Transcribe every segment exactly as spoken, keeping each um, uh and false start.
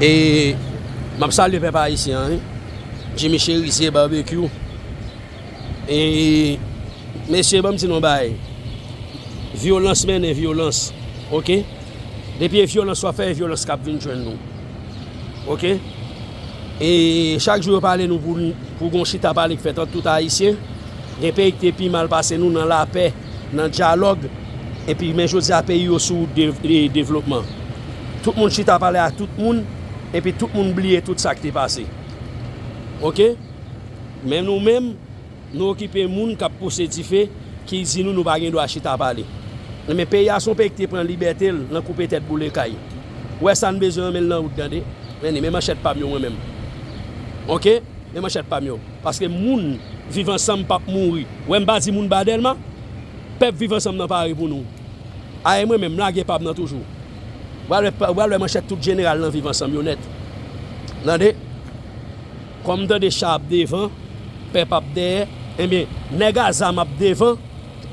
E m ap salye pèp ayisyen an, wi. Jimmy Cherizier Barbecue. E mesye, ban m di nou yon bagay. Vyolans mennen vyolans. Oke? Depi e vyolans w ap fè, e vyolans k ap vin jwenn nou. Oke? E chak jou yo pale nou pou, pou gon chita pale k fèt ant tout Ayisyen. Gen peyi ki te pi mal pase nou nan lapè, nan dyalòg. Epi men jodi a peyi yo sou wout de, de, devlopman. Tout moun chita pale a tout moun, epi tout moun bliye tout sa k te pase. Oke? Men nou menm, nou okipe moun k ap pouse dife, ki di nou nou pa gen dwa chita pale. Men peyi a se yon peyi ki te pran libète l nan koupe tèt boule kay. Ou wè sa n bezwen an, men l nan wout, tande. Men men manchèt pa m yo mwen menm. Oke? Men manchèt pa m yo. Paske moun Viv Ansanm p ap mouri. Ou wè m pa di moun ba Dèlma. Pèp Viv Ansanm nan pare pou nou. Aye mwen menm, m lage pa m nan toujou. Ou pral wè, ou pral wè manchèt tout jeneral nan Viv Ansanm yo nèt. Tande? Kòm m tande cha ap devan, pèp ap dèyè, ebyen, nèg a zam ap devan,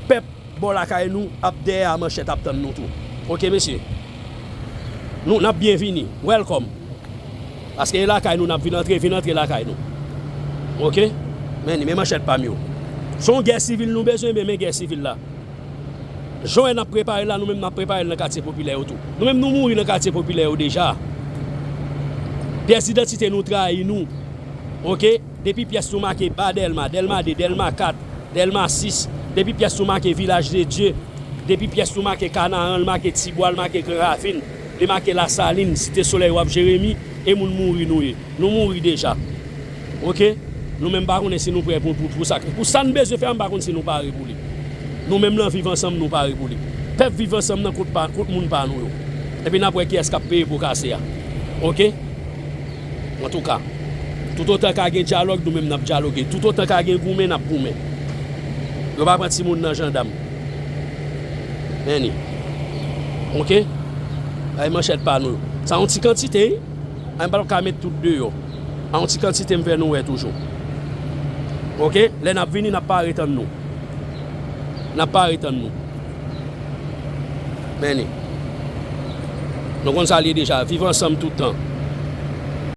pèp bò lakay nou ap dèyè a manchèt ap tann nou tou. Oke, mesye? Nou, n ap byen vini. Welcome. Paske e lakay nou n ap vin antre, vin antre lakay nou. Oke? Men, men manchèt pa m yo. Se yon gè sivil nou bezwen, men, men gè sivil la. Jan n ap prepare l la, nou menm n ap prepare l nan katye popilè yo tou. Nou menm nou mouri nan katye popilè yo deja. Pyès idantite nou trayi nou. Oke? Depi pyès nou make ba Dèlma, Dèlma de, Dèlma kat, Dèlma sis, depi pyès nou make Vilaj de Dye, depi pyès nou make Kanaran, l make Tibwa, l make Gran Ravin, li make Lasalin, Site Solèy, w ap Jeremi, e moun mouri nou ye. Nou mouri deja. Oke? Nou menm pa konnen si nou prè pou, pou, pou sa. Pou sa n bezwen fè a, m pa konn si nou pare pou li. Nou menm nan Viv Ansanm, nou pare pou li. Pèp Viv Ansanm nan kot pa, kot moun pa nou yo. Epi n ap wè kiyès k ap peye po kase a. Oke? Antouka, toutotan ka gen dyalòg, nou menm n ap dyaloge. Toutotan ka gen goumen, n ap goumen. Yo pa pran timoun nan jandam. Men li. Oke? Ay manchèt pa nou yo. Sa yon ti kantite, wi. Ay m pa ka met tout deyò. A yon ti kantite m fè nou wè toujou. Oke? Lè n ap vini, n ap pare tann nou. N ap pare tann nou. Men li. Nou konn sa l ye deja. Viv Ansanm tout tan.